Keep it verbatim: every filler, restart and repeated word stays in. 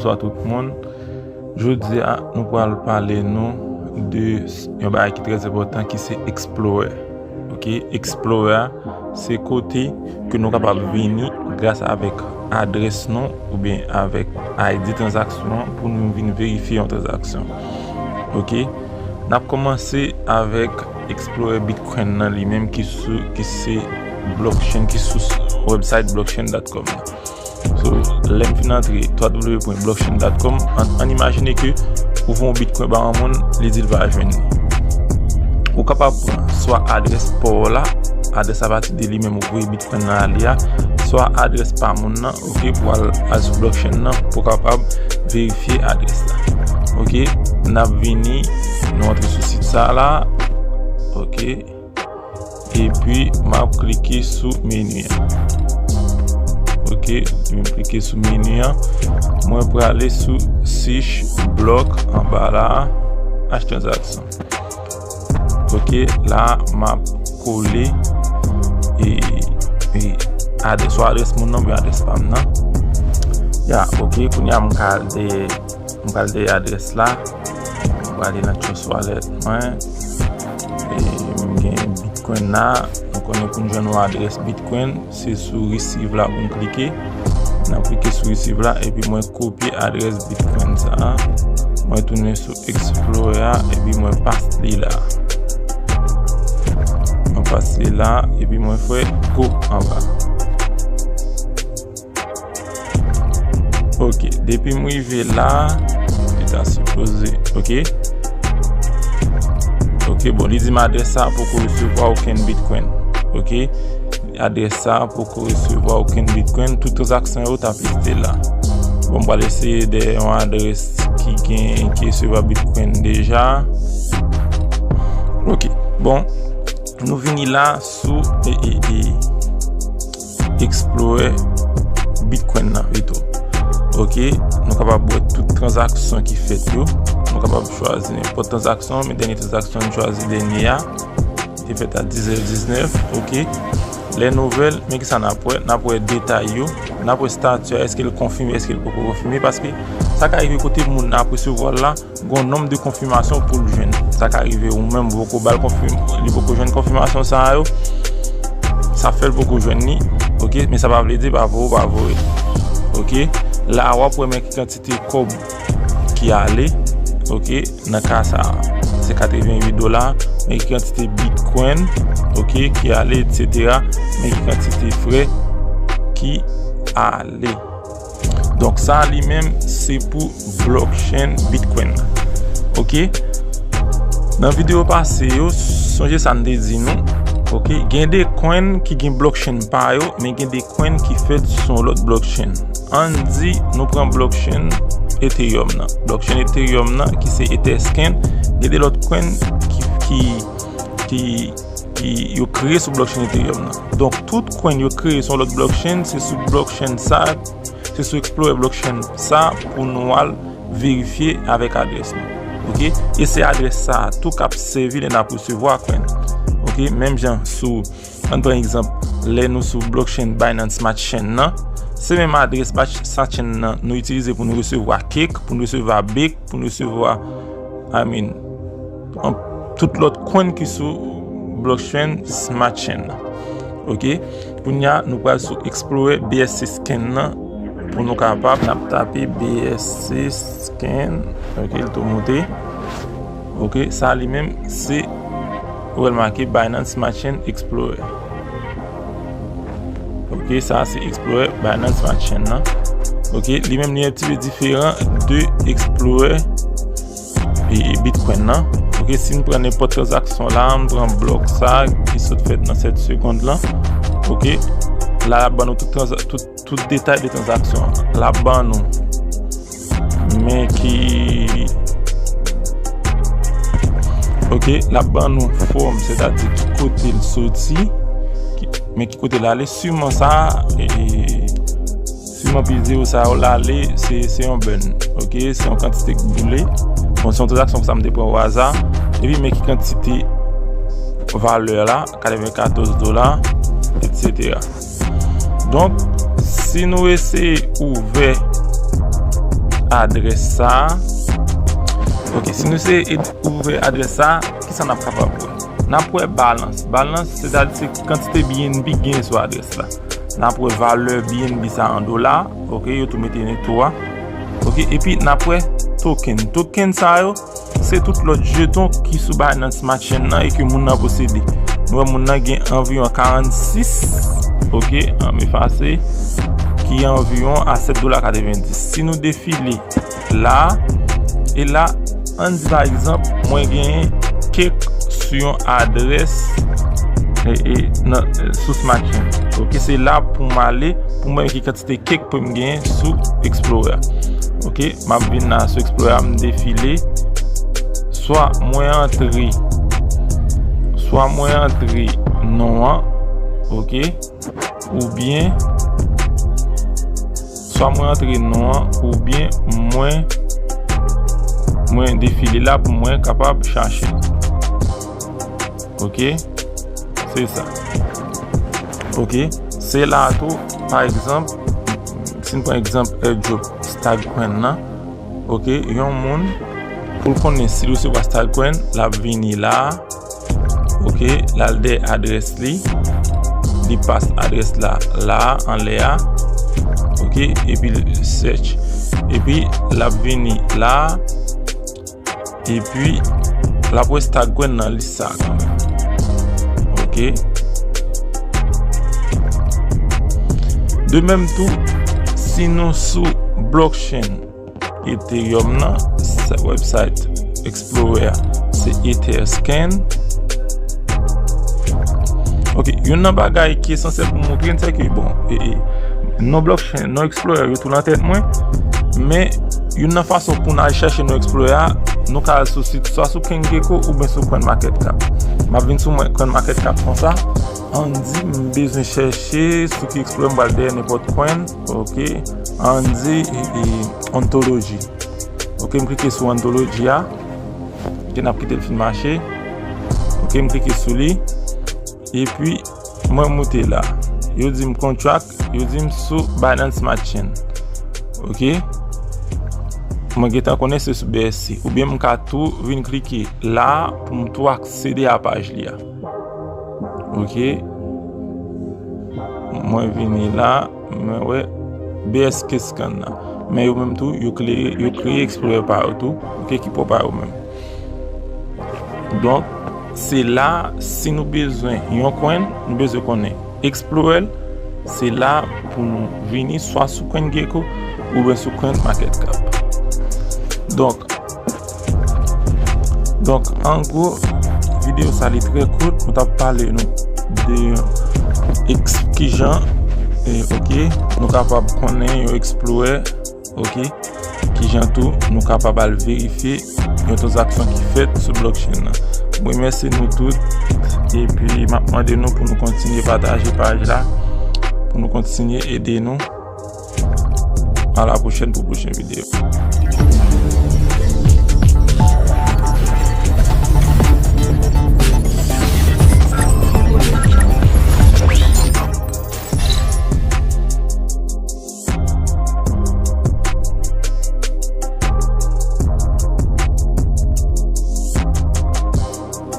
Bonswa tout moun. Jodi a, nou pral pale nou de s- yon bagay ki trè enpòtan, ki se Explorer. Ok, Explorer a, se kote ke nou kapab vini gras avèk adrès nou oubyen avèk I D tranzaksyon an pou nou vin verifye yon tranzaksyon. Ok, n ap kòmanse avèk Explorer Bitcoin nan li menm ki sou, ki se blockchain, ki sou website blockchain dot com nan. So, lè m fin antre w w w pwen blockchain dot com, ann, ann imajine ke ou voye yon bitcoin ba yon moun, li di l pa jwenn li. Ou kapab pran swa adrès pa w la, adrès apati de li menm ou voye bitcoin nan ale a, swa adrès pa moun nan, ok, pou al, al sou blockchain nan, pou w kapab verifye adrès la. Ok, n ap vini, nou antre sou sit sa la, ok. Epi, m ap klike sou meni an. Ok, m klike sou meni an. Mwen prale sou search block anba la, hash transaction. Ok, la, m ap kole e, e adrès, swa adrès moun nan, oubyen adrès pa m nan. Ya, ok, kounye a m ka al de M prale adrès la. M prale nan Trust Wallet mwen. E m gen Bitcoin la. Nou konnen pou n jwenn yon adrès Bitcoin, se sou receive la pou n klike. N ap klike sou receive la, epi mwen kopye adrès Bitcoin sa a. Mwen tounen sou Explorer a, epi mwen pase li la. Mwen pase li la, epi mwen fè go anba. Ok, depi m rive la, li ta sipoze, ok. Ok, bon, li di m adrès sa a poko resevwa okenn Bitcoin. Ok, adrès sa a poko resevwa okenn Bitcoin. Tout tranzaksyon yo ta pete la. Bon, m pral eseye de yon adrès ki gen, ki resevwa Bitcoin deja. Ok, bon, nou vini la sou, e, e, e, Explorer Bitcoin nan pito. Ok, nou kapab wè tout tranzaksyon ki fèt yo. Nou kapab chwazi nenpòt tranzaksyon, men dènye tranzaksyon nou chwazi dènye a, li te fèt a dis è diznèf. Ok, lè nouvèl, men kisa n ap wè? N ap wè detay yo, n ap wè stati a, èske l konfime, èske l poko konfime, paske sa ka rive kote moun ap resevwa l la, gon nonb de konfimasyon pou l jwenn. Sa ka rive ou menm, ou poko ba l konfim-, li poko jwenn konfimasyon sa a yo. Sa fè l poko jwenn li. Ok, men sa pa vle di pa vre, pa vre. Ok, la w ap wè men ki kantite kòb ki ale. Ok, nan ka sa a, se katreventuit dola, men ki kantite Bitcoin, ok, ki ale, etsetera, men ki kantite frè ki ale. Donk, sa a li menm, se pou blockchain Bitcoin nan. Ok? Nan videyo pase yo, sonje sa m te di nou. Ok? Gen de coin ki gen blockchain pa yo, men gen de coin ki fèt sou yon lòt blockchain. Ann di, nou pran blockchain Ethereum nan. Blockchain Ethereum nan, ki se Etherscan, gen de lòt coin ki, ki, ki, ki yo kreye sou blockchain Ethereum nan. Donk, tout coin yo kreye sou yon lòt blockchain, se sou blockchain sa, se sou Explorer blockchain sa pou nou al verifye avèk adrès nou. Ok? E se adrès sa a tou k ap sèvi lè n ap resevwa coin. Ok? Menm jan sou, ann pran egzanp, lè nou sou blockchain Binance Smart Chain nan, se menm adrès Smart Chain nan nou itilize pou nou resevwa cake, pou nou resevwa bake, pou nou resevwa, I mean, an, tout lòt coin ki sou blockchain Smart Chain nan. Ok? Kounye a, nou pral sou Explorer B S C Scan nan pou nou kapab, n ap tape B S C Scan. Ok, l tou moute. Ok, sa li menm, se, ou wè l make Binance Smart Chain Explorer. Ok, sa se Explorer Binance Smart Chain nan. Ok, li menm li un petit peu différent de Explorer e Bitcoin nan. Ok, si n pran nenpòt tranzaksyon la, n pran blòk sa ki sot fèt nan sèt segonn lan. Ok, la l ap ban nou tout tranza-, tout, tout detay de tranzaksyon an. L ap ban nou men ki, ok, l ap ban nou fòm, sètadi ki kote l soti, ki, men ki kote l ale. Siman sa, e, siman pi zewo sa yo l ale, se, se yon burn. Ok, Ok, se yon kantite k boule. Bon, se yon tranzaksyon sa m te pran o aza. Epi men ki kantite valè la, katrevenkatòz dola, etsetera. Donk, si nou eseye ouvè adrès sa, ok, si nou eseye ed- ouvè adrès sa, kisa n ap kapab wè? N ap wè balans. Balans, sètadi se kantite B N B gen sou adrès la. N ap wè valè B N B sa an dola. Ok, yo tou mete netto a. Ok, epi n ap wè token. Token sa yo, se tout lòt jeton ki sou Binance Smart Chain nan e ke moun nan posede. Nou wè moun nan gen anviwon karannsis. Ok, an m efase. Ki anviwon a sèt dola katrevendis. Si nou defile la, e la, ann di pa egzanp, mwen genyen kèk sou yon adrès e, e, nan, sou Smart Chain. Ok, se la pou m ale, pou m wè ki kantite kèk pou m genyen sou Explorer. Ok, m ap vin la sou Explorer, m defile, swa mwen antre, swa mwen antre non an, ok, oubyen, swa mwen antre non an, oubyen mwen, mwen defile la pou mwen kapab chache. Ok, se sa. Ok, se la tou, pa egzanp, si n pran egzanp airdrop Stag Coin nan, ok, yon moun, pou l konnen si l resevwa Stag Coin, l ap vini la, ok, l al dèyè adrès li, li pas adrès la, la, anlè a, ok, epi l search, epi l ap vini la, epi l ap wè Stag Coin nan lis sa kanmenm. Ok. De menm tou, si nou sou blockchain Ethereum nan, sa website Explorer, se Etherscan. Ok, youn nan bagay ki esansyèl pou montre n, se ke, bon, e, e, non blockchain, non Explorer, yo tou nan tèt mwen, men youn nan fason pou n al chèche non Explorer a, nou ka al sou sit, swa sou CoinGecko oubyen sou CoinMarketCap. M ap vin sou mwen, CoinMarketCap konsa, ann di m bezwen chèche sou ki Explorer m pral dèyè nenpòt coin, ok, ann di, e, e, Ontology. Ok, m klike sou Ontology a. Ok, n ap kite l fin mache. Ok, m klike sou li. Epi, mwen moute la. Yo di m contract, yo di m sou Binance Smart Chain. Ok? Mwen gentan konnen se sou B S C. Oubyen m ka tou vin klike la pou m tou aksede a paj li a. Ok? Mwen vini la, mwen wè B S K scan nan. Men yo menm tou, yo kreye, yo kreye Explorer pa yo tou, ok, ki pwòp a yo menm. Donk, se la, si nou bezwen yon coin, nou bezwen konnen Explorer, se la pou nou vini swa sou CoinGecko oubyen sou CoinMarketCap. Donk, Donk, an gwo, videyo sa li trè kout. Nou t ap pale nou de ex-, kijan, e, ok, nou kapab konnen yon Explorer, ok, kijan tou nou kapab al verifye yon tranzaksyon ki fèt sou blockchain nan. Mwen remèsye nou tout, epi m ap mande nou pou nou kontinye pataje paj la, pou nou kontinye ede nou. A la pwochèn pou pwochen videyo.